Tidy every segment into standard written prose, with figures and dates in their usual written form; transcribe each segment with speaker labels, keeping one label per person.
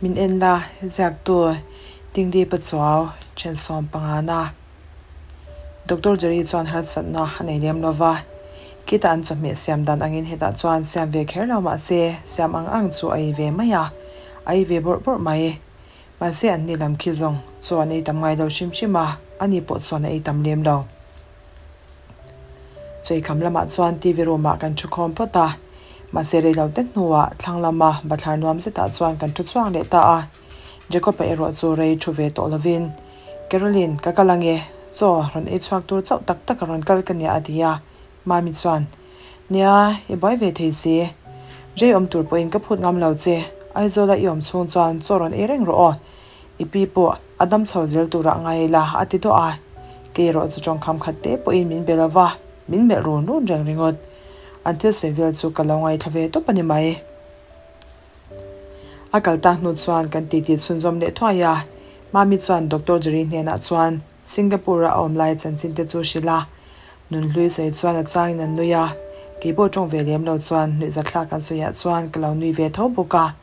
Speaker 1: Min en la, ziaktu Dingdi Pachuau then sawmpangana. Doctor Jerry chuan harsatna a nei lem lo va, khitah an chawhmeh siam dan angin hetah chuan siam ve kher lo mah se siam ang ang chu a ei ve mai a, a ei ve bawrh bawrh mai. Mahse an ni lam khi zawng chaw an ei tam ngai lo hrim hrim a, ani pawh chuan a ei tam lem lo. Cheikham lamah chuan TV room ah kan thu khawm phawt a, mahse reilo te hnuah thlang lama bathlar nuam zetah chuan kan thu chhuak leh ta a. Jacob-a erawh chu rei thu ve tawh lovin, Caroline, ka kal ange, chaw rawn ei chhuak tur chauh tak tak a rawn kal ka nia a ti a. Mami chuan, Nia, i buai ve thei si. Rei awm tur pawhin ka phut ngam lo che, Aizawla i awm chhung chuan chaw rawn ei reng rawh aw. I pi pawh a dam chho zel turah ngai ila a ti duah a, kei erawh chu tawngkham khat te pawhin min be lo va, min melh run run reng ringawt. An thil sawi vel chu ka lo ngaithla ve tawp a ni mai. A kal tak hnu chuan kan titi chhunzawm leh thuai a, Mami chuan Doctor Jerry hnenah chuan Singapore-a a awm lai chanchin te chu hrilh a, Nunhlui sawi chuan a changin an nui a, kei pawh tawng ve lem lo chuan nuihzathlak an sawiah chuan ka lo nui ve tho bawk a.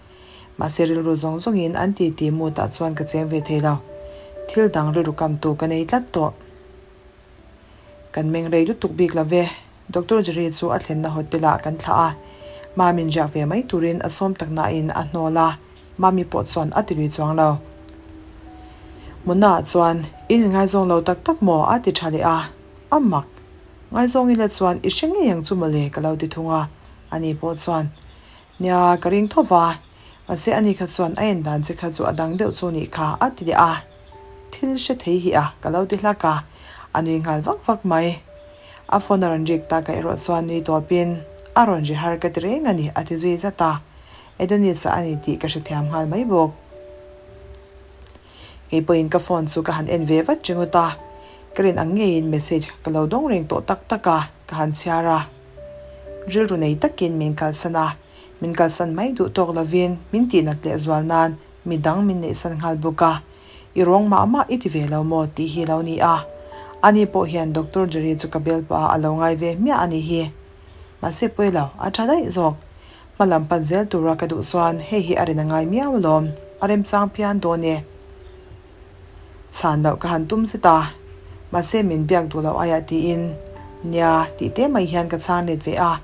Speaker 1: Mahse rilru zawng zawngin an titi mutah chuan ka cheng ve thei lo. Thil dang rilru kamtu ka nei tlat tawh. Kan meng rei lutuk bik lo ve. Doctor Jerry chu a thlenna hotel ah kan thlah a. Mami'n riak ve mai turin a sawm tak nain a hnawl a, Mami pawh chuan a ti lui chuang lo. Muna chuan, In inngaizawng lo tak tak maw? a ti tha leh a. A mak! Ngaizawng ila chuan i hre ngei ang chu mawle ka lo ti thung a. Ani pawh chuan, Nia, ka ring tho va, mahse ani kha chuan a en dan che kha chu a dang deuh chu nih kha a ti leh a. Thil hre thei hi a, ka lo ti hlak a, a nui nghal vak vak mai. A phone a rawn rik tak a erawh chuan nui tawpin, A rawn ri har ka ti reng a ni a ti zui zat a. Adonis-a a ni tih ka hrethiam nghal mai bawk. Kei pawhin ka phone chu ka han en ve vat ringawt a, ka rin ang ngeiin message ka lo dawng reng tawh tak tak a, ka han chhiar a. Rilru nei takin min kalsan a, min kalsan mai duh tawk lovin min tihnat leh zual nan mi dang min neihsan nghal bawk a, I rawng mah mah i ti ve lo maw tih hi lo ni a, ani pawh hian Doctor Jerry chu ka bel pah a lo ngai ve hmiah a nih hi. Mahse pawi lo, a tha daih zawk. Hma lam pan zel tura ka duh chuan hei hi a rin a ngai miau alawm, a remchang phian dawn e. Chhan loh ka han tum zet a, mahse min biak duh loh aiah tiin, Nia, tih te mai hian ka chhang let ve a,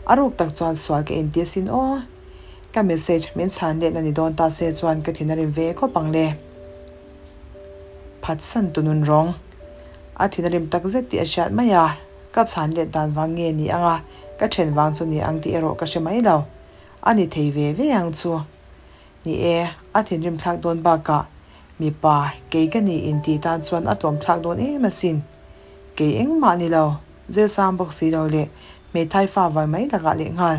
Speaker 1: a ruk tak chuan sual ka inti asin aw. Ka message min chhan letna ni dawn ta se chuan ka thin a rim ve khawp ang le. Phatsan tu nun rawng. A thin a rim tak zet tih a hriat mai a, ka chhan let dan vang nge ni ang a, ka then vang chu ni ang tih erawh ka hre mai lo. A ni thei ve ve ang chu. Ni e, a thinrim thlak dawn bakah mipa kei ka ni inti tan chuan a tlawm thlak dawn em asin. Kei engmah ni lo, zirsang bawk si lo leh hmeithai fa vai mai lakah leh nghal.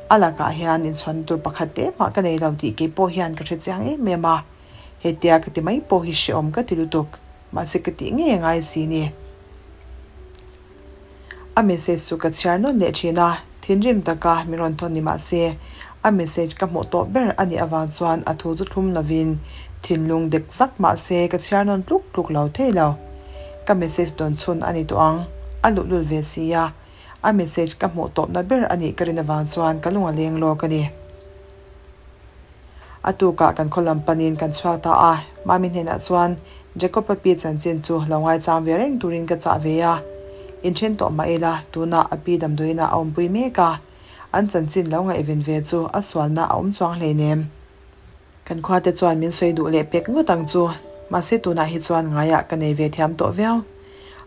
Speaker 1: A lakah hian inchhuan tur pakhat te mah ka nei lo tih kei pawh hian ka hre chiang em em a. Hetia ka ti mai pawh hi hrehawm ka ti lutuk, mahse ka tih ngei a ngai si ni. A message chu ka chhiar nawn leh thin a, thinrim taka min rawn thawn ni mah se, a message ka hmuh tawh ber a nih avang chuan a thu chu thlum lovin thinlung dek zak mah se ka chhiar nawn tluk tluk lo thei lo. Ka message dawn chhun a ni tawh ang, a luhlul ve si a, a message ka hmuh tawhna ber a nih ka rin avang chuan ka lung a leng lawk a ni. A tukah kan khaw lam panin kan chhuak ta a, Mami hnenah chuan Jacob-a pi chanchin chu lo ngaichang ve reng turin ka chah ve a. Inthen tawh mah ila, tunah a pi damdawiinah a awmpui mek a, an chanchin lo ngaihven ve chu a sualna a awm chuang hleinem. Kan khuate chuan min sawi duh leh pek ngawt ang chu, mahse tunah hi chuan ngaiah ka nei ve thiam tawh viau.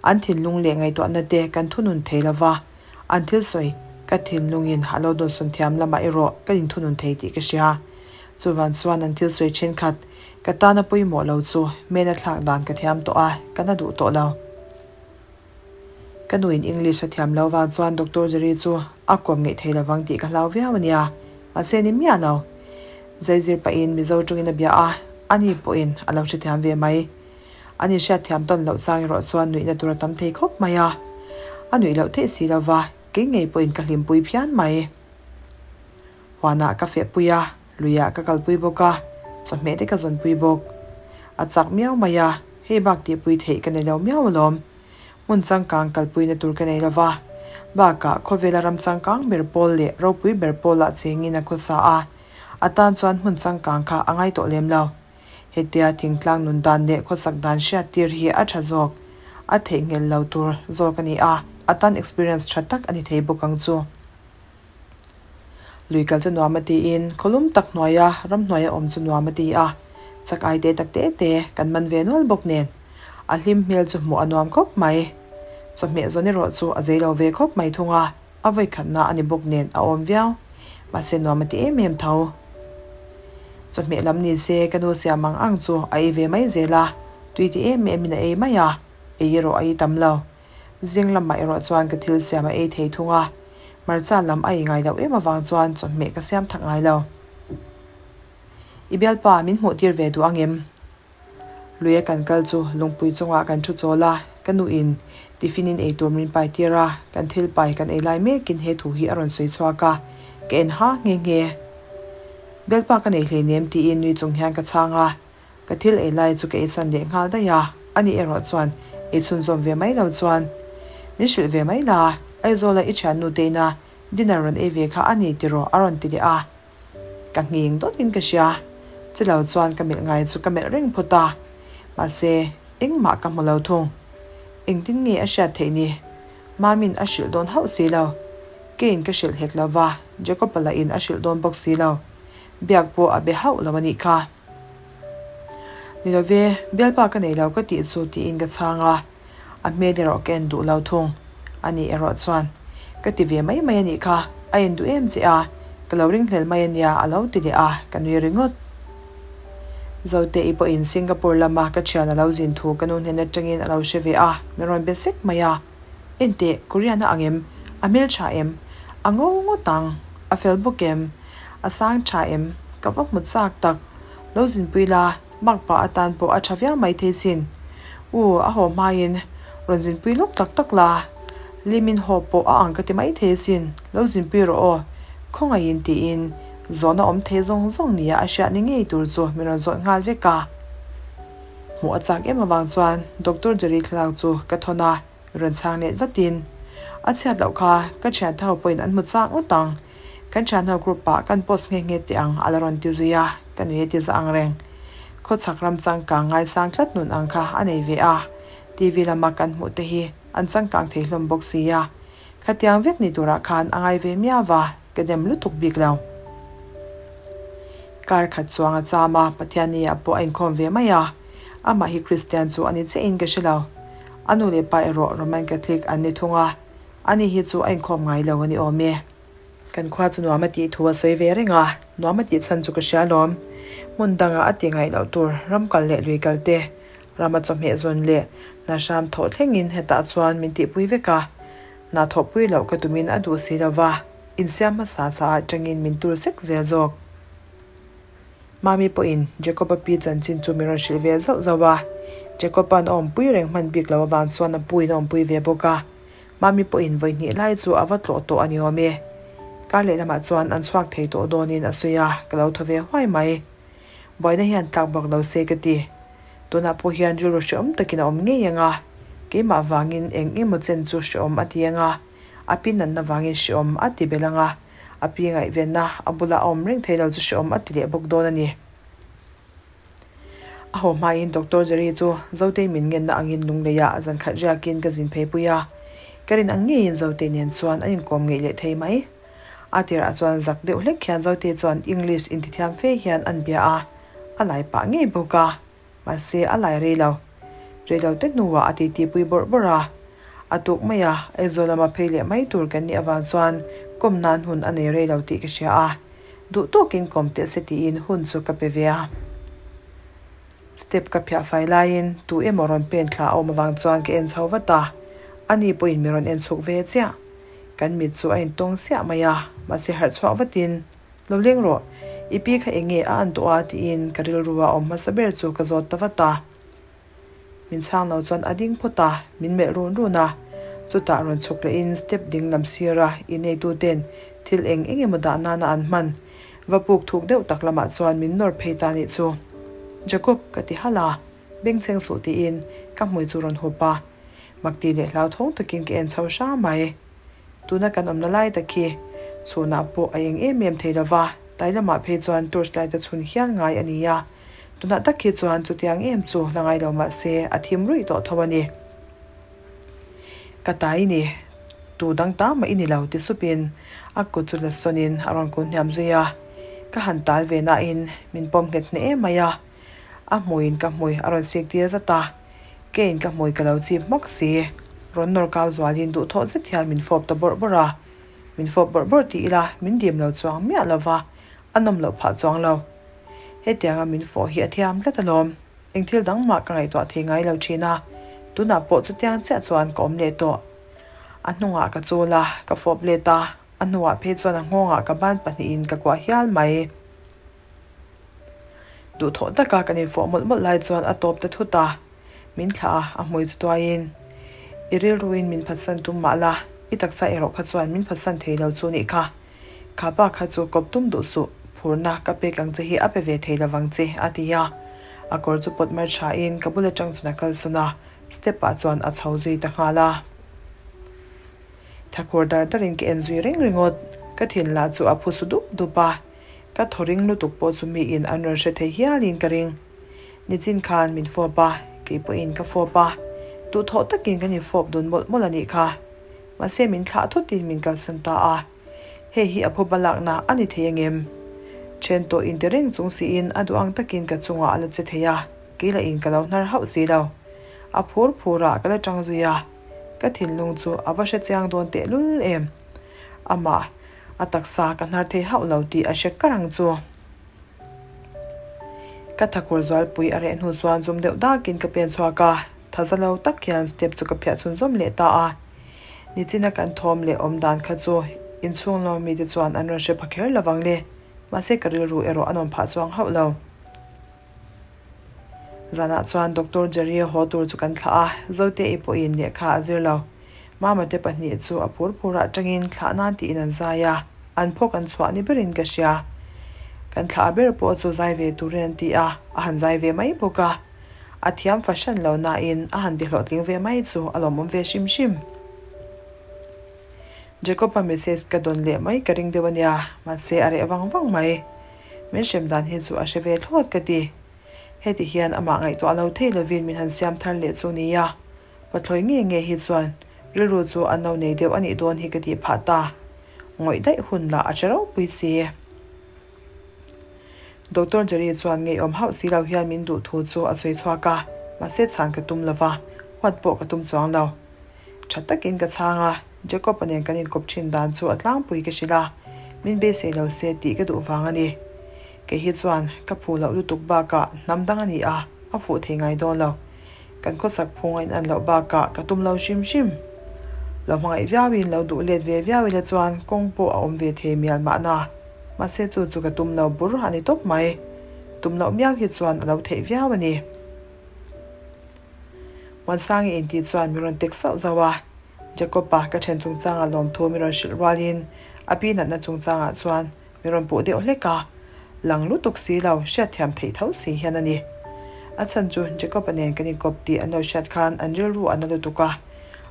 Speaker 1: An thinlung leh ngaihtuahna te kan thunun thei lova, An thil sawi, ka thinlungin a lo dawnsawn thiam lamah erawh ka inthunun thei tih ka hria. Chuvan chuan an thil sawi thenkhat, ka tana pawimawh lo chu mena thlak dan ka thiam tawh a, ka na duh tawh lo. Ka nuin English a thiam lo vang chuan Doctor Jerry chu a kawm ngeih thei lovang tih ka hlau viau a nia, mahse ni miah lo. Zaizir pahin Mizo tawngin a bia a, ani pawhin a lo hrethiam ve mai. An inhriat thiam tawn loh chang erawh chuan nuihna tur a tam thei khawp mai a, a nuih loh theih si lova, kei ngei pawhin ka hlimpui phian mai. Huanah ka fehpui a, luiah ka kalpui bawk a, chawhmeh te ka zawnpui bawk. A chak miau mai a, hei bak tihpui theih ka nei lo miau alawm. Hmun changkang kalpuina tur ka nei lova, bakah khawvela ram changkang ber pawl leh ropui ber pawlah chengin a khawsa a. A tan chuan hmun changkang kha a ngai tawh lem lo. Hetia thingtlang nun dan leh khawsak dan hriat tir hi a tha zawk, a theihnghilh lo tur zawk a ni a, a tan experience tha tak a ni thei bawk ang chu. Lui kal chu nuam a tiin khawlum tak hnuaia ramhnuaia awm chu nuam a ti a, chak ai te tak te te kan man ve nual bawk nen a hlim hmel chu hmuh a nuam khawp mai. Chawhmeh zawn erawh chu a zei lo ve khawp mai thung a, a vawikhatna a ni bawk nen a awm viau, mahse nuam a ti em em tho. Chawhmeh lam ni se ka nu siam ang ang chu a ei ve mai zel a, tui ti em em in a ei mai a, ei erawh a ei tam lo. Zing lamah erawh chuan ka thil siam a ei thei thung a, hmarcha lam a ei ngai loh em avang chuan chawhmeh ka siam thak ngai lo. I bialpa min hmuh tir ve duh angem? Luia kan kal chu lungpui chungah kan thu chawl a, ka nuin tiffin in eitur min pai tir a, kan thil pai kan ei lai mekin he thu hi a rawn sawi chhuak a, ka en ha nghe nghe. Bialpa ka nei hleinem tiin nui chung hian ka chhang a, Ka thil ei lai chu ka ei san leh nghal daih a, ani erawh chuan ei chhunzawm ve mai lo chuan min hrilh ve mai la, Aizawla i thiannu teina dinner rawn ei ve kha a ni tiraw a rawn ti leh a. Ka nghing dawtin ka hria, chilo chuan ka melh ngai chu ka melh reng phawt a, mahse engmah ka hmu lo thung. Engtin nge a hriat theih ni? Mamin a hrilh dawn hauh si lo. Keiin ka hrilh hek lo va, Jacob-a lahin a hrilh dawn bawk si lo. Biak pawh a be hauh lo a nih kha. Ni lo ve, bialpa ka nei lo ka tih chu tiin ka chhang a, a hmel erawh ka en duh lo thung. Ani erawh chuan, Ka ti ve mai mai a nih kha, a en duh em che a, ka lo ringhlel mai a nia a lo ti leh a, ka nui ringawt. Zote i pawhin Singapore lama ka thian a lo zin thu ka nu hnen atangin a lo hre ve a, min rawn be sek mai a. Enteh, Korean a ang em? A hmeltha em? A ngo ngawt ang. A fel bawk em? A sang tha em? Ka va hmu chak tak. Lo zinpui la, makpa atan pawh a tha viau mai thei sin. U, a haw hmain rawn zinpui lawk tak tak la. Limin haw pawh a ang ka ti mai thei sin. Lo zinpui rawh aw. Khawngaihin tiin zawhna awm thei zawng zawng nia a hriat ni ngei tur chu min rawn zawt nghal vek a. Hmuh a chak em avang chuan Doctor Jerry thlalak chu ka thawn a. Rawn chhang let vatin, A chhiat loh kha, ka thiante ho pawhin an hmu chak ngawt ang. Kan thianho group ah kan post nghe nghe teh ang a la rawn ti zui a, ka nui a ti za ang reng. Khawchhak ram changkang ngaisang tlat nun ang kha a nei ve a, TV lama kan hmuh te hi an changkang thei hlawm bawk si a. Khatiang vek ni turah khan a ngai ve miau va, ka dem lutuk bik lo. Kar khat chuang a cham a, Pathianni ah pawh a inkhawm ve mai a. Amah hi Kristian chu a ni chiah in ka hre lo. A nu leh pa erawh Roman Catholic an ni thung a, ani hi chu a inkhawm ngai lo a ni awm e. Kan khua chu nuam a tih thu a sawi ve reng a, nuam a tih chhan chu ka hria alawm. Hmun dangah a ti ngaih loh tur ram kal leh lui kal te, rama chawhmeh zawn leh hna hram thawh thlengin hetah chuan min tihpui vek a. Hna thawhpui loh ka tumin a duh si lo va, insiam hmasa sa ah tangin min tur sek zel zawk. Mami pawhin Jacob-a pi chanchin chu min rawn hrilh ve zauh zauh a, Jacob-a'n a awmpui reng hman bik loh avang chuan a puin a awmpui ve bawk a, Mami pawhin vawi hnih lai chu a va tlawh tawh a ni awm e. Kar leh lamah chuan an chhuak thei tawh dawnin a sawi a, ka lo thaw ve huai mai. Buaina hian tlak bak lo se ka ti. Tunah pawh hian rilru hrehawm takin a awm ngei ang a, keimah vangin eng emaw chen chu hrehawm a ti ang a, a pi nanna vangin hrehawm a ti belh ang a, A pi ngaihvenna a bula a awm reng thei lo chu hrehawm a ti leh bawk dawn a ni. A haw hmain Doctor Jerry chu Zotei min ngenna angin lungleiah zan khat riakin ka zin phei pui a. Ka rin ang ngeiin Zotei nen chuan an inkawm ngeih leh thei mai. A tirah chuan zak deuh hlek hian Zotei chuan English intithiam fe hian an bia a, a lai pah ngei bawk a. Mahse, a lai rei lo. Rei lo te hnuah a titi pui bawrh bawrh a. A tuk mai a, Aizawl lama phei leh mai tur kan nih avang chuan kawm nan hun a nei rei lo tih ka hria a. Duh tawkin kawm teh se tiin hun chu ka pe ve a. Step ka phiah fai laiin tu emaw rawn pen thla a awm avang chuan ka en chho vat a. Ani pawhin mi rawn en chhuk ve chiah. Kan mit chu a intawng siah mai a, mahse harh chhuak vatin Lo leng rawh, i pi kha eng nge a an tawh a tiin ka rilru a awm hmasa ber chu ka zawt ta vat a. Min chhang lo chuan a ding phawt a, min melh run run a. Chutah rawn chhuk lehin step ding lam sira ineitu ten thil eng eng emaw dah nana an hman va puk thuk deuh tak lamah chuan min nawr phei ta nih chu. Jacob ka ti halh a, bengchheng suh tiin ka hmui chu rawn hup a. Makti leh hlauthawng takin ka en chho hram mai. Tuna kan awmna lai tak hi chhunah pawh a eng em em thei lo va, Tlai lamah phei chuan torch light a chhun hial ngai a ni a, tunah tak hi chuan chutiang em chu la ngai lo mah se a thim ruih tawh tho a ni. Ka ta i ni, tu dang ta mah i ni lo ti supin a kut chu la sawnin a rawn kun hniam zui a, ka han tal ve nain min pawm nghet hneh em mai a, a hmuiin ka hmui a rawn sik tir zat a, keiin ka hmui ka lo chip hmak si, rawn nawr kau zualin duhthawh zet hian min fawp ta bawrh bawrh a. Min fawp bawrh bawrh ti ila min dim lo chuang miah lo va, a nawm loh phah chuang lo. Hetianga min fawh hi a thiam tlat alawm. Eng thil dang mah ka ngaihtuah thei ngai lo thin a, tunah pawh chutiang chiah chuan ka awm leh tawh. A hnungah ka chul a, ka fawp let a, a hnuah phei chuan a nghawngah ka ban pahnihin ka kuah hial mai. Duhthawh taka kan infawh mawlh mawlh lai chuan a tawp ta thut a, min thlah a, a hmui chu tuaiin, I rilruin min phatsan tum mah la, i taksa erawh kha chuan min phatsan thei lo chu nih kha. Kha pa kha chu kawp tum duh suh, phurna ka pek ang che hi a pe ve thei lovang che, a ti a. A kawr chu pawt mar thain ka bul atang chuan a kalsawn a, step ah chuan a chho zui ta nghal a. Thakhur dar darin ka en zui reng ringawt, ka thin lah chu a phu su dup dup a. Ka thaw ring lutuk pawh chu miin an rawn hre thei hialin ka ring. Nichin khan min fawp a, kei pawhin ka fawp a. Duhthawh takin kan infawp dun mawlh mawlh a nih kha. Mahse min thlah thutin min kalsan ta a. Hei hi a phuba lakna a ni thei angem? Then tawh inti reng chung siin a duh ang takin ka chungah a la che thei a, kei lah in ka lo hnar hauh si lo. A phur phur ah ka la tang zui a, ka thinlung chu a va hre chiang dawn tehlul em. Amah. A taksa ka hnar thei hauh lo tih a hre kar ang chu. Ka thakur zualpui a reh hnu chuan zum deuh dakin ka pen chhuak a, thaza lo tak hian step chu ka phiah chhunzawm leh ta a. Nichina kan thawm leh awm dan kha chu inchhung lawm mite chuan an rawn hre pha kher lovang le, mahse ka rilru erawh a nawm phah chuang hauh lo. Zanah chuan Doctor Jerry-a haw tur chu kan thlah a, Zote-i pawhin lehkha a zir lo. Mama te pahnih chu a phur phurah tangin thlah nan tiin an zai a, an phawk an chhuah ni berin ka hria. Kan thlah ber pawh chu zai ve turin an ti a, a han zai ve mai bawk a. A thiam fahran lo nain a han ti hlawhtling ve mai chu a lawmawm ve hrim hrim. Jacob-a message ka dawn leh mai ka ring deuh a nia, mahse a reh vang vang mai. Min hrem dan hi chu a hre ve thlawt ka ti. Heti hian amah ngaihtuah lo thei lovin min han siam thar leh chu nia. Pathlawi nge nge hi chuan rilru chu an lo nei deuh a nih dawn hi ka tih phah ta. Ngawih daih hun lah a hre ropui si. Doctor Jerry chuan ngeiawm hauh si lo hian min duh thu chu a sawi chhuak a, mahse chhan ka tum lova, huat pawh ka tum chuang lo. Tha takin ka chhang a, Jacob-a nen kan inkawp thin dan chu a tlangpui ka hrilh a, min beisei lo se tih ka duh vang a ni. Kei hi chuan ka phu loh lutuk bakah hnam dang a ni a, a fuh thei ngai dawn lo. Kan khawsak phung a inan loh bakah ka tum lo hrim hrim. Lo hmangaih viauin lo duh let ve viau ila chuan kawng pawh a awm ve thei mial mahna. Mahse chu chu ka tum lo bur a ni tawp mai. Tum loh miau hi chuan a lo theih viau a ni. Muansangi intih chuan min rawn tek sauh zauh a, Jacob-a ka then chungchangah lawmthu min rawn hrilh rualin a pi natna chungchangah chuan min rawn puh deuh hlek a, lang lutuk si lo hriatthiam theih tho si hian a ni. A chhan chu Jacob-a nen kan inkawp tih an lo hriat khan an rilru a na lutuk a,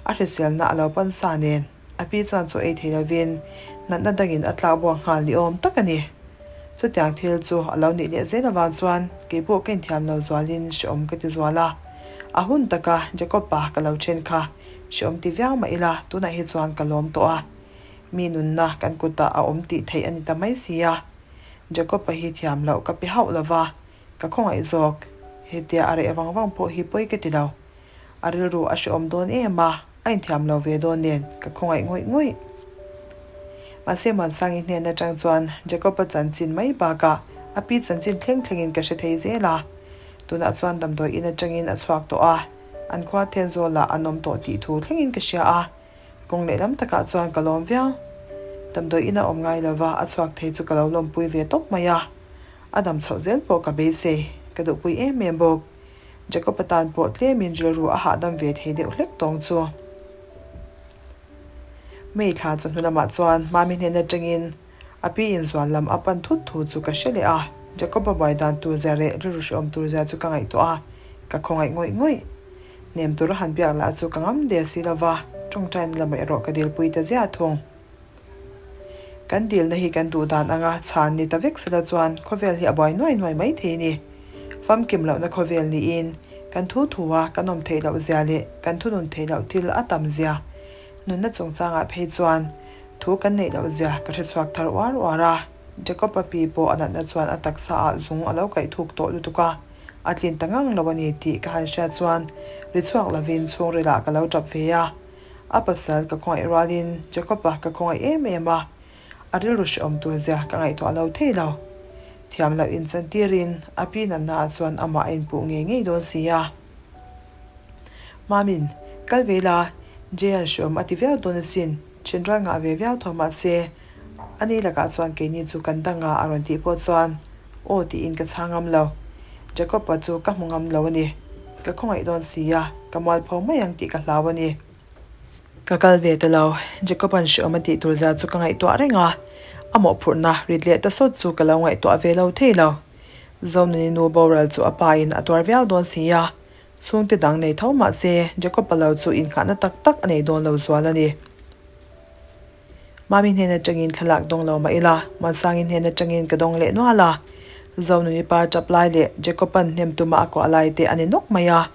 Speaker 1: a hriselna a lo pan sa nen a pi chuan chaw ei thei lovin natna dangin a tlak buak nghal ni awm tak a ni. Chutiang thil chu a lo nih leh zel avang chuan kei pawh ka inthiam lo zualin hrehawm ka ti zual a. A hun taka Jacob-a ka lo then kha hrehawm ti viau mah ila tunah hi chuan ka lawm tawh a. Mi nunna kan kutah a awm tih theih a ni ta mai si a. Jacob-a hi thiam loh ka pe hauh lo va, ka khawngaih zawk. Hetia a reh vang vang pawh hi pawi ka ti lo. A rilru a hrehawm dawn em a, a inthiam lo ve dawn nen ka khawngaih ngawih ngawih. Mahse Muansangi hnen atang chuan Jacob-a chanchin mai bakah a pi chanchin thleng thlengin ka hre thei zel a. Tunah chuan damdawi in atangin a chhuak tawh a, an khua Thenzawl-ah an awm tawh tih thu thlengin ka hria a. Kawng lehlam takah chuan ka lawm viau. Damdawi in a awm ngai lova a chhuak thei chu ka lo lawmpui ve tawp mai a. A dam chhoh zel pawh ka beisei, ka duhpui em em bawk. Jacob-a tan pawh tlemin rilru a hahdam ve thei deuh hlek tawng chu. May thla chu hnu lamah chuan Mami hnen atangin a pi inzual lam a pan thut thu chu ka hre leh a, Jacob-a buai dan tur zia leh rilru hrehawm tur zia chu ka ngaihtuah a, ka khawngaih ngawih ngawih. Hnem tura han biak lah chu ka ngam der si lova, tawngtaina lamah erawh ka dilpui ta ziah thung. Kan dilna hi kan duh dan anga chhan ni ta vek sela chuan khawvel hi a buai nuai nuai mai thei a ni. Famkim lohna khawvel niin kan thu thu a kan awm theih loh zia leh kan thunun theih loh thil a tam zia nunna chungchangah phei chuan thu kan neih loh zia ka hrechhuak thar uar uar a. Jacob-a pi pawh a natna chuan a taksa ah zung a lo kaih thuk tawh lutuk a, a tlin ta ngang lo a ni tih ka han hriat chuan ri chhuak lovin chhungril ah ka lo tap ve a. A pasal ka khawngaih rualin Jacob-a ka khawngaih em em a, a rilru hrehawm tur zia ka ngaihtuah lo thei lo. Thiam loh inchantirin a pi natna ah chuan amah a inpuh ngei ngei dawn si a. Mamin, kal ve la, Jay-a'n hrehawm a ti viau dawn asin, ṭhenrual ngah ve viau tho mahse, Ani lakah chuan keini chu kan dang a a rawn tih pawh chuan aw tiin ka chhang ngam lo. Jacob-a chu ka hmu ngam lo a ni. Ka khawngaih dawn si a, ka mualpho mai ang tih ka hlau a ni. Ka kal ve ta lo, Jacob-a'n hrehawm a tih tur zia chu ka ngaihtuah reng a, a mawhphurhna rit leh ta sawt chu ka lo ngaihtuah ve lo thei lo. Zonuni nu boral chu a pa in a tuar viau dawn si a, chhungte dang nei tho mah se Jacob-a lo chu innghahna tak tak a nei dawn lo zual a ni. Mami hnen atangin thlalak dawng lo mah ila, Muansangin hnen atangin ka dawng leh nual a. Zonuni pa tap lai leh Jacob-a'n hnem tuma a kuah lai te a ni nawk mai a.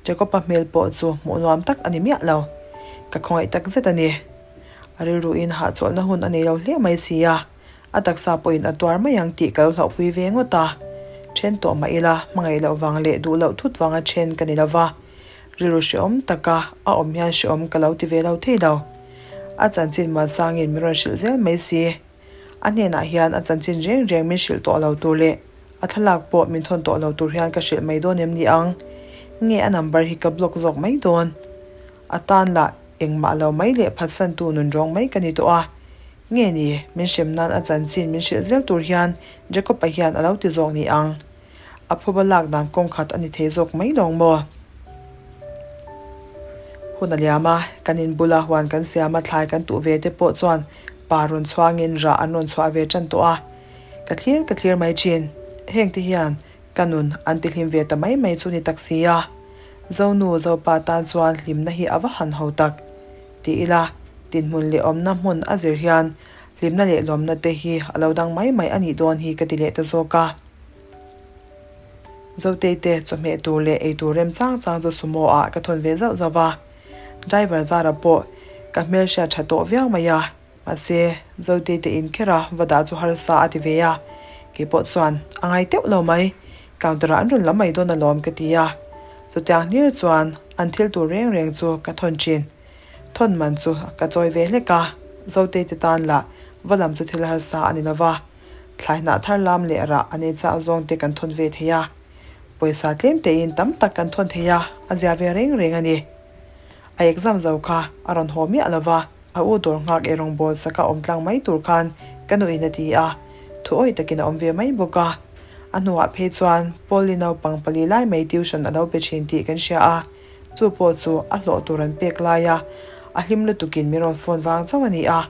Speaker 1: Jacob-a hmel pawh chu hmuh nuam tak a ni miah lo. Ka khawngaih tak zet a ni. A rilruin hahchawlhna hun a nei lo hle mai si a, a taksa pawhin a tuar mai ang tih ka lo hlauhpui ve ngawt a. Then tawh mah ila, hmangaih loh vang leh duh loh thut vanga then ka ni lo va. Rilru hrehawm taka a awm hian hrehawm ka lo ti ve lo thei lo. A chanchin Muansangin min rawn hrilh zel mai si. A hnenah hian a chanchin reng reng min hrilh tawh lo tur leh a thlalak pawh min thawn tawh lo tur hian ka hrilh mai dawn em ni ang? Nge a number hi ka block zawk mai dawn? A tan lah engmah lo mai leh phatsantu nun rawng mai ka ni tawh a. Nge ni, min hrem nan a chanchin min hrilh zel tur hian Jacob-a hian a lo ti zawk ni ang? A phuba lak dan kawng khat a ni thei zawk mai lawng maw? Hun a liam a, kan in bula huan kan siam a thlai kan tuh ve te pawh chuan pa rawn chhuangin rah an rawn chhuah ve tan tawh a. Ka thlir ka thlir mai thin. Heng te hian ka nun an ti hlim ve ta mai mai chu ni tak si a. Zonu Zopa tan chuan hlimna hi a va han ho tak. Ti ila, dinhmun leh awmna hmun a zir hian hlimna leh lawmna te hi a lo dang mai mai a nih dawn hi ka ti leh ta zawk a. Zotei te chawhmeh tur leh ei tur rem chang chang chu sumo ah ka thawn ve zauh zauh a, driver zara pawh ka hmelhriat tha tawh viau mai a, mahse Zotei te in kher a va dah chu harsa a ti ve a, keipawh chuan a ngai teuh lo mai, counter ah an rawn la mai dawn alawm ka ti a, chutiang hlir chuan an thil tur reng reng chu ka thawn thin, thawn man chu ka chawi ve hlek a, Zotei te tan lah va lam chu thil harsa a ni lova. Thlai hnah thar lam leh rah a nei chah zawng te kan thawn ve thei a, pawisa tlem tein tam tak kan thawn thei a, a zia ve reng reng a ni. A exam zo kha a rawn haw miah lo va, a u dawr nghak ei rawngbawl saka awm tlang mai tur khan ka nuin a ti a, thu awih takin a awm ve mai bawk a. A hnuah phei chuan Paul-i naupang pali lai mai tuition a lo pe thin tih kan hria a, chu pawh chu a hlawh tur an pek laia a hlim lutukin min rawn phone vang chauh a ni a,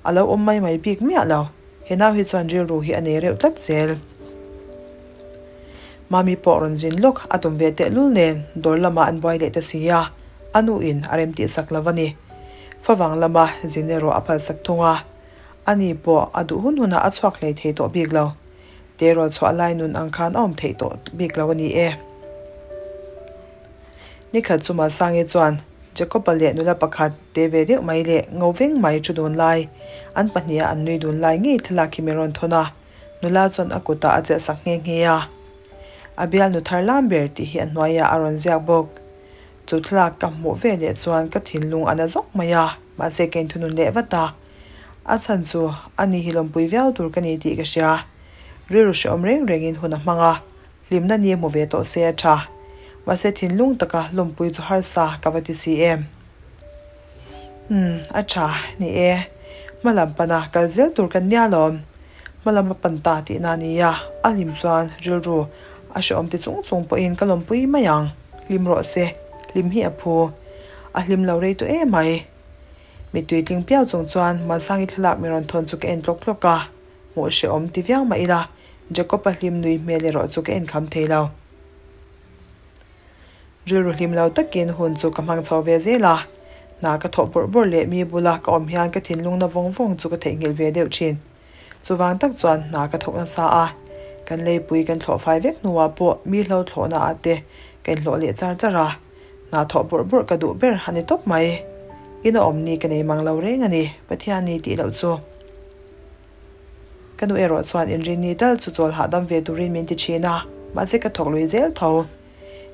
Speaker 1: a lo awm mai mai bik miah lo. He nau hi chuan rilru hi a nei reuh tlat zel. Mami pawh rawn zin lawk a tum ve tehlul nen dawr lamah an buai leh ta si a, a nu in a rem tih sak lo a ni. Favang lama zin erawh a phal sak thung a, ani pawh a duh hun hunah a chhuak hlei thei tawh bik lo. Terawl chhuah lai nun ang khan a awm theih tawh bik lo a ni e. Nikhat chu Masangi chuan Jacob-a leh nula pakhat te ve deuh mai leh ngo veng mai thu dun lai, an pahniha an nui dun lai ngei thlalak hi min rawn thawn a, nula chuan a kutah a chelh sak nghe nghe a. A bialnu thar lam ber tih hi a hnuaiah a rawn ziak bawk. Chu thlalak ka hmuh ve leh chuan ka thinlung a na zawk mai a, mahse ka inthunun leh vat a. A chhan chu ani hi lawmpui viau tur ka ni tih ka hria. Rilru hrehawm reng rengin hun a hmang a, Hlimna ni hmu ve tawh se a tha. Mahse thinlung taka lawmpui chu harsa ka va ti si em. Umm, a tha, ni e. Hma lam pana kal zel tur kan nia lawm. Hma lam a pan ta tihna a nia, a hlim chuan rilru a hrehawm ti chung chung pawhin ka lawmpui mai ang. Hlim rawh se, hlim hi a phu. A hlim lo rei tawh em mai. Mittui tling piau chung chuan Muansangi thlalak mi rawn thawn chu ka en tlawk tlawk a. Hmuh hrehawm ti viau mah ila, Jacob-a hlim nui hmel erawh chu ka enkham thei lo. Rilru hlim lo takin hun chu ka hmang chho ve zel a. Hna ka thawh bawrh bawrh leh mi bula ka awm hian ka thinlung na vawng vawng chu ka theihnghilh ve deuh thin. Chuvang tak chuan hna ka thawk nasa a, kan leipui kan thlawh fai vek hnuah pawh mi hlo thlawhna ah te ka inhlawh leh char char a, hna thawh bawrh bawrh ka duh ber a ni tawp mai. Ina awm ni ka nei mang lo reng a ni, Pathian ni tih loh chu. Ka nu erawh chuan inrinni tal chu chawl hahdam ve turin min ti thin a, mahse ka thawk lui zel tho.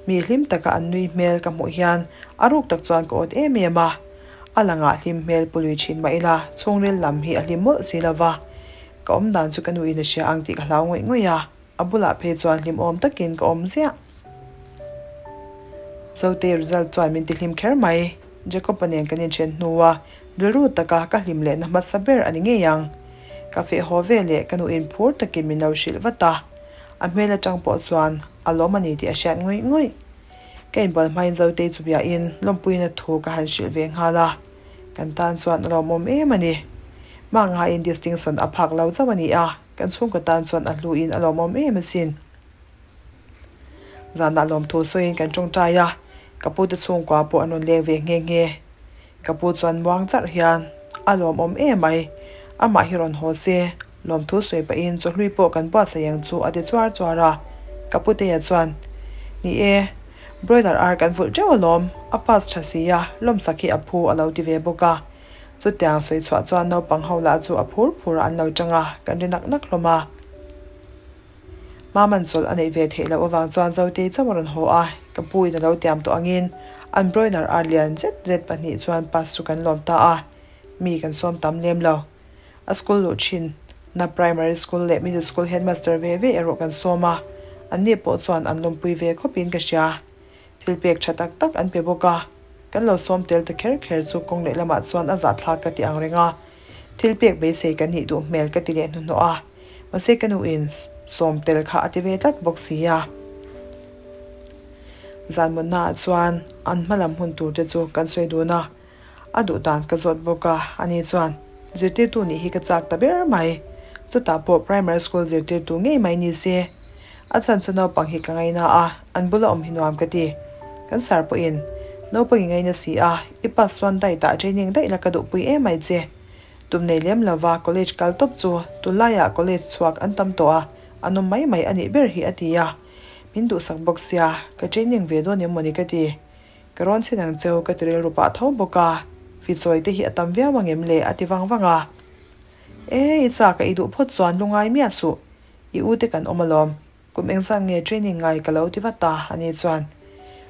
Speaker 1: Mi hlim taka an nui hmel ka hmuh hian a ruk tak chuan ka awt em em a, a langah hlim hmel pu lui thin mah ila chhungril lam hi a hlim mawlh si lo va, ka awm dan chu ka nuin a hria ang tih ka hlau ngawih ngawih a, a bulah phei chuan hlimawm takin ka awm ziah. Zote result chuan min ti hlim kher mai, Jacob-a nen kan inthen hnua rilru taka ka hlim lehna hmasa ber a ni ngei ang. Ka feh haw ve leh ka nuin phur takin min lo hrilh vat a, a hmel atang pawh chuan a lawm a ni tih a hriat ngawih ngawih. Ka inbual hmain Zotei chu biahin lawmpuina thu ka han hrilh ve nghal a, kan tan chuan a lawmawm em a ni. Mah ngaiin distinction a phak lo chauh a ni a, kan chhungkaw tan chuan a hluin a lawmawm em asin. Zanah lawmthu sawiin kan tawngtai a, ka pute chhungkua pawh an rawn leng ve nghe nghe. Ka pu chuan muang charh hian a lawmawm em ai, amah hi rawn haw se, lawmthu sawi pahin chawhlui pawh kan buatsaih ang chu a ti chuar chuar a. Ka putea chuan, Ni e, broiler ar kan vulh teuh alawm, a pass tha si a, lawmsak hi a phu a lo ti ve bawk a. Chutiang sawi chhuah chuan naupang ho lah chu a phur phur ah an lo tang a, kan ri nak nak hlawm a. Maman chawlh a neih ve theih loh avang chuan Zotei chauh a rawn haw a, ka pu in a lo tiam tawh angin an broiler ar lian zet zet pahnih chuan pass chu kan lawm ta a, mi kan sawm tam lem lo. A school luh thin na primary school leh middle school headmaster ve ve erawh kan sawm a, anni pawh chuan an lawmpui ve khawpin ka hria. Thil pek tha tak tak an pe bawk a, kan lo sawm tel ta kher kher chu kawng leh lamah chuan a zahthlak ka ti ang reng a, thil pek beisei kan nih duh hmel ka ti leh hnuhnawh a, mahse ka nuin sawm tel kha a ti ve tlat bawk si a. Zan mutnaah chuan an hma lam hun tur te chu kan sawi dun a, A duh dan ka zawt bawk a, ani chuan, Zirtirtu nih hi ka chak ta ber mai. Chutah pawh primary school zirtirtu ngei mai ni se. A chhan chu naupang hi ka ngaina a, an bula awm hi nuam ka ti. Kan sar pawhin, Naupang i ngaina si a, i pass chuan daih tah training daih la ka duhpui em mai che. Tum nei lem lova college kal tawp chu tunlaiah college chhuak an tam tawh a, an awm mai mai a nih ber hi a ti a. Min duhsak bawk sia, ka training ve dawn em mawni ka ti. Ka rawn chhin ang cheu ka ti rilru pah tho bawk a, fichawi te hi a tam viau ang em le a ti vang vang a. E, i chak a i duh phawt chuan lu ngai miah suh, i u te kan awm alawm, kum engzat nge training ngai ka lo ti vat a ani chuan